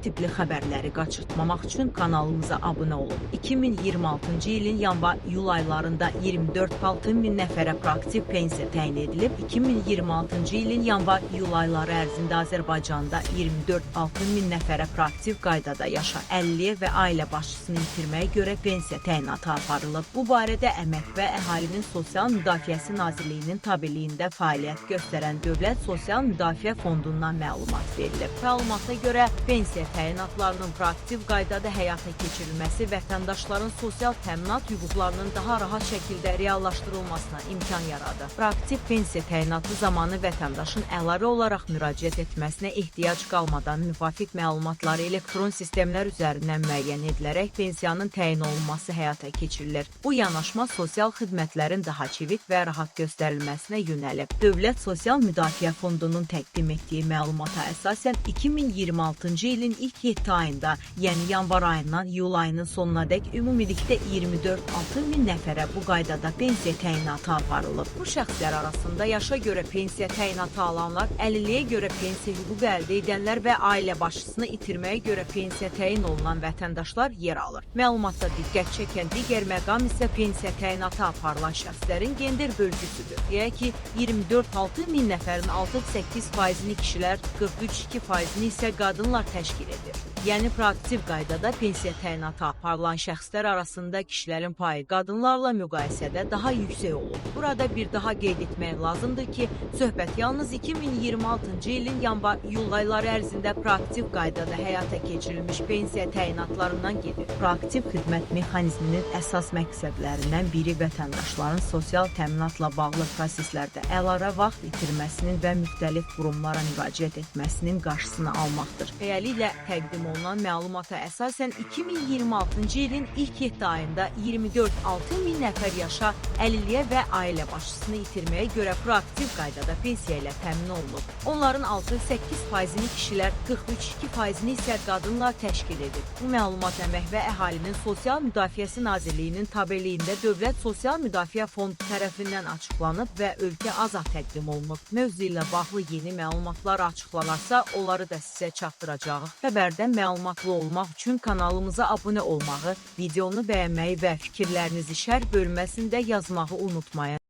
tipli xəbərləri qaçırtmamaq üçün kanalımıza abunə olun. 2026-cı ilin yanvar-iyul aylarında 24,6 min nəfərə proaktiv pensiya təyin edilib. 2026-cı ilin yanvar-iyul ayları ərzində Azərbaycanda 24,6 min nəfərə proaktiv qaydada yaşa, əlilliyə və ailə başçısını itirməyə görə pensiya təyinatı aparılıb. Bu barədə Əmək və Əhalinin Sosial Müdafiəsi Nazirliyinin tabeliyində fəaliyyət göstərən Dövlət Sosial Müdafiə Fondundan məlumat verilib. Məlumata görə pensiya təyinatlarının proaktiv qaydada həyata keçirilməsi vətəndaşların sosial təminat hüquqlarının daha rahat şəkildə reallaşdırılmasına imkan yaradır. Proaktiv pensiya təyinatı zamanı vətəndaşın əlavə olaraq müraciət etməsinə ehtiyac qalmadan müvafiq məlumatları elektron sistemlər üzərindən müəyyən edilərək pensiyanın təyin olunması həyata keçirilir. Bu yanaşma sosial xidmətlərin daha çevik və rahat göstərilməsinə yönəlib. Dövlət Sosial Müdafiə Fondunun təqdim etdiyi məlumata əsasən 2026-cı ilin ilk 7 ayında, yəni yanvar ayından iyul ayının sonunadək ümumilikdə 24,6 min nəfərə bu qaydada pensiya təyinatı aparılıb. Bu şəxslər arasında yaşa görə pensiya təyinatı alanlar, əlilliyə görə pensiya hüququ əldə edənlər və ailə başçısını itirməyə görə pensiya təyin olunan vətəndaşlar yer alır. Məlumatda diqqət çəkən digər məqam isə pensiya təyinatı aparılan şəxslərin gender bölgüsüdür. Deyək ki, 24,6 min nəfərin 6,8 faizini kişilər, 43,2 faizini isə qadınlar təşkil edir. Yəni proaktiv qaydada pensiya təyinatı aparılan şəxslər arasında kişilərin payı qadınlarla müqayisədə daha yüksək olub. Burada bir daha qeyd etmək lazımdır ki, söhbət yalnız 2026-cı ilin yanvar-iyul ayları ərzində proaktiv qaydada həyata keçirilmiş pensiya təyinatlarından gedir. Proaktiv xidmət mexanizminin əsas məqsədlərindən biri vətəndaşların sosial təminatla bağlı proseslərdə əlavə vaxt itirməsinin və müxtəlif qurumlara müraciət etməsinin qarşısını almaqdır. Beləliklə, təqdim olunan məlumata əsasən 2026-cı ilin ilk 7 ayında 24,6 min nəfər yaşa, əlilliyə və ailə başçısını itirməyə görə proaktiv qaydada pensiya ilə təmin olunub. Onların 6,8 faizini kişilər, 43,2 faizini isə qadınlar təşkil edir. Bu məlumat Əmək və Əhalinin Sosial Müdafiəsi Nazirliyinin tabeliyində Dövlət Sosial Müdafiə Fondu tərəfindən açıqlanıb və ölkə azad təqdim olunub. Mövzu ilə bağlı yeni məlumatlar açıqlanarsa, onları da sizə çatdıracağıq. Xəbərdən məlumatlı olmaq üçün kanalımıza abunə olmağı, videonu bəyənməyi və fikirlərinizi şərh bölməsində yazmağı unutmayın.